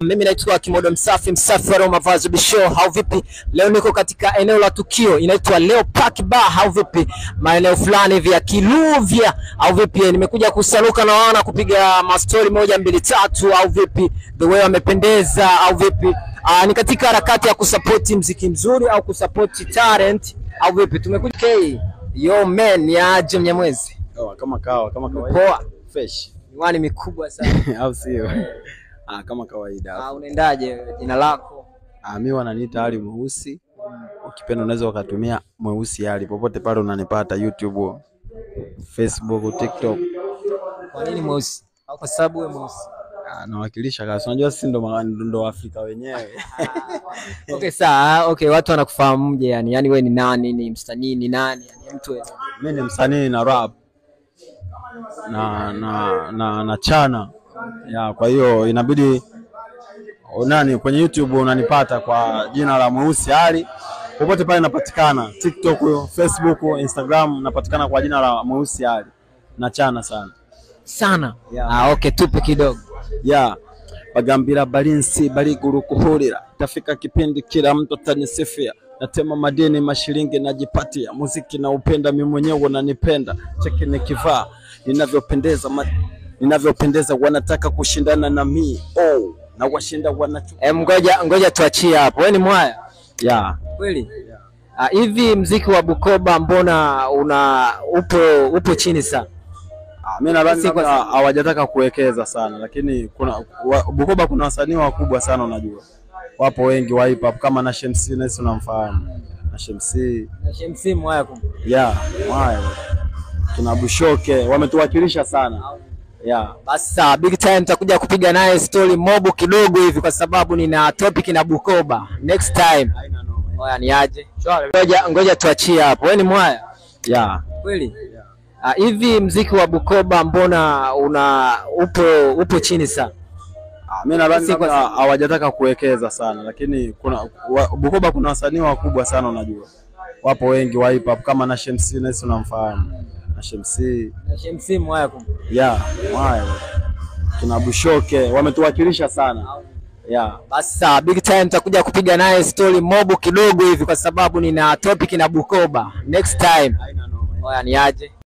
Mimi naitwa Kimodo Msafi, msafi wa Roma Vazi Bisho. Au vipi? Leo niko katika eneo la tukio inaitwa Leo Park Bar. Au vipi? Maeneo fulani hivi ya Kiluvya. Au vipi? Nimekuja kusaluka na wana kupiga mastori moja mbili tatu. Au vipi? The way wamependeza. Au vipi? Ni katika harakati ya kusapoti mziki mzuri au kusapoti talent. Au vipi? Tumekuja. Okay. Yo man, ni aje Mnyamwezi? Oh, kama kawa, kama kawaida. Poa. Fresh. Miwani mikubwa sana. Au sio? Ah, kama kawaida. Unaendaje? Jina lako? Mimi wananiita Ali Mweusi. Ukipenda unaweza ukatumia Mweusi Ali. Popote pale unanipata, YouTube, Facebook, TikTok. Kwa nini Mweusi? Au kwa sababu wewe Mweusi? Nawakilisha kasi. Unajua sisi ndo Afrika wenyewe. Okay, sawa. Okay, watu wanakufahamuje yani? Yaani wewe ni nani? Ni msanii ni nani? Yani mtu wewe. Mimi ni msanii na rap. Na chana. Ya, kwa hiyo inabidi nani kwenye YouTube unanipata kwa jina la Mweusi Ali. Popote pale napatikana, TikTok, Facebook, Instagram napatikana kwa jina la Mweusi Ali. Nachana sana. Sana. Yeah. Okay, tupe kidogo. Yeah. Bagambira balinsi baliguru kuhurira. Tafika kipindi kila mtu atanisifia. Natema madeni mashilingi najipatia. Muziki na upenda mimi mwenyewe unanipenda. Cheki nikivaa ninavyopendeza ninavyopendeza wanataka kushindana na mi. Oh, na washinda wanachukua. Ngoja tuachie hapo. Wewe ni mwaya? Yeah. Kweli? Yeah. Hivi mziki wa Bukoba mbona una upo chini sana? Mimi nadhani hawajataka kuwekeza sana, lakini kuna Bukoba kuna wasanii wakubwa sana unajua. Wapo wengi wa hip hop kama Nash MC, na unamfahamu. Nash MC. Nash MC mwaya kumbe. Yeah, mwaya. Tuna Bushoke, wametuwakilisha sana. Yeah. Basi sawa, big time nitakuja kupiga naye story mobo kidogo hivi kwa sababu nina topic na Bukoba. Next time. Oya ni aje? Ngoja tuachie hapo. Wewe ni mwaya? Yeah. Kweli? Yeah. Hivi mziki wa Bukoba mbona una upo chini sana? Mimi nadhani hawajataka kuwekeza sana, lakini kuna Bukoba kuna wasanii wakubwa sana unajua. Wapo wengi wa hip hop kama Nash MC, na unamfahamu. Nash MC. Nash MC mwaya kumbe. Yeah, mwaya. Tuna Bushoke, wametuwakilisha sana. Yeah. Basi sawa, big time nitakuja kupiga naye story mobo kidogo hivi kwa sababu nina topic na Bukoba. Next time. Oya ni aje?